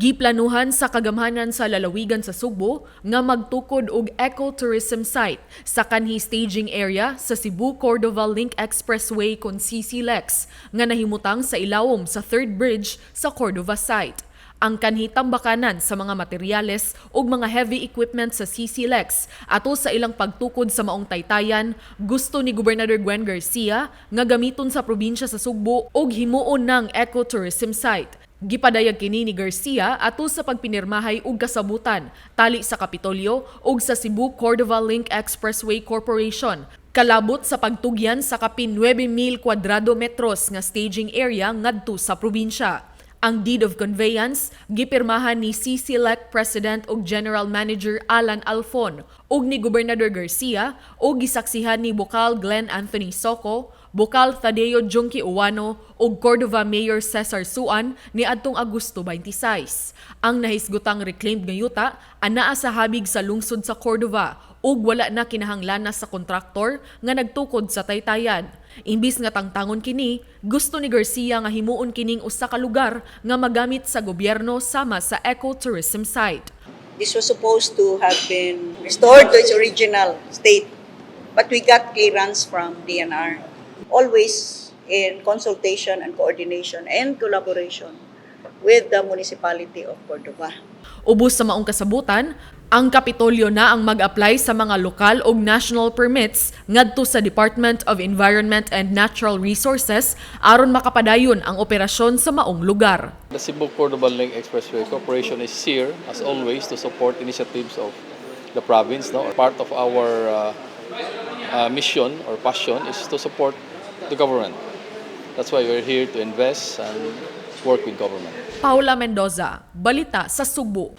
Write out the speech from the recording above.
Giplanuhan sa kagamhanan sa lalawigan sa Sugbo nga magtukod og ecotourism site sa kanhi staging area sa Cebu Cordova Link Expressway kon CCLEX nga nahimutang sa ilawom sa third bridge sa Cordova site. Ang kanhi tambakanan sa mga materyales ug mga heavy equipment sa CCLEX ato sa ilang pagtukod sa maong taytayan, gusto ni Gobernador Gwen Garcia nga gamiton sa probinsya sa Sugbo ug himuon ng ecotourism site. Gipadayag kini ni Garcia ato sa pagpinirmahay og kasabutan tali sa Kapitolyo ug sa Cebu Cordova Link Expressway Corporation kalabot sa pagtugyan sa kapin 9,000 kwadrado metros nga staging area ngadto sa probinsya. Ang deed of conveyance gipirmahan ni CCLEC President ug General Manager Alan Alfon ug ni Gobernador Garcia ug gisaksihan ni Bokal Glenn Anthony Soco, Bokal Thadeo Junkie Uwano ug Cordova Mayor Cesar Suan niadtong Agosto 26. Ang nahisgutang reclaimed nga yuta anaa sa habig sa lungsod sa Cordova ug wala na kinahanglana sa kontraktor nga nagtukod sa taytayan. Imbis nga tangtangon kini, gusto ni Garcia nga himuon kining usa ka lugar nga magamit sa gobyerno sama sa ecotourism site. This was supposed to have been restored to its original state, but we got clearance from DENR. Always in consultation and coordination and collaboration with the municipality of Cordova. Ubos sa maong kasabutan, ang Kapitolyo na ang mag-apply sa mga lokal ug national permits ngadto sa Department of Environment and Natural Resources aron makapadayon ang operasyon sa maong lugar. The Cebu Cordova Link Expressway Corporation is here, as always, to support initiatives of the province. No? Part of our mission or passion is to support the government. That's why we're here to invest and work with government. Paula Mendoza, Balita sa Sugbo.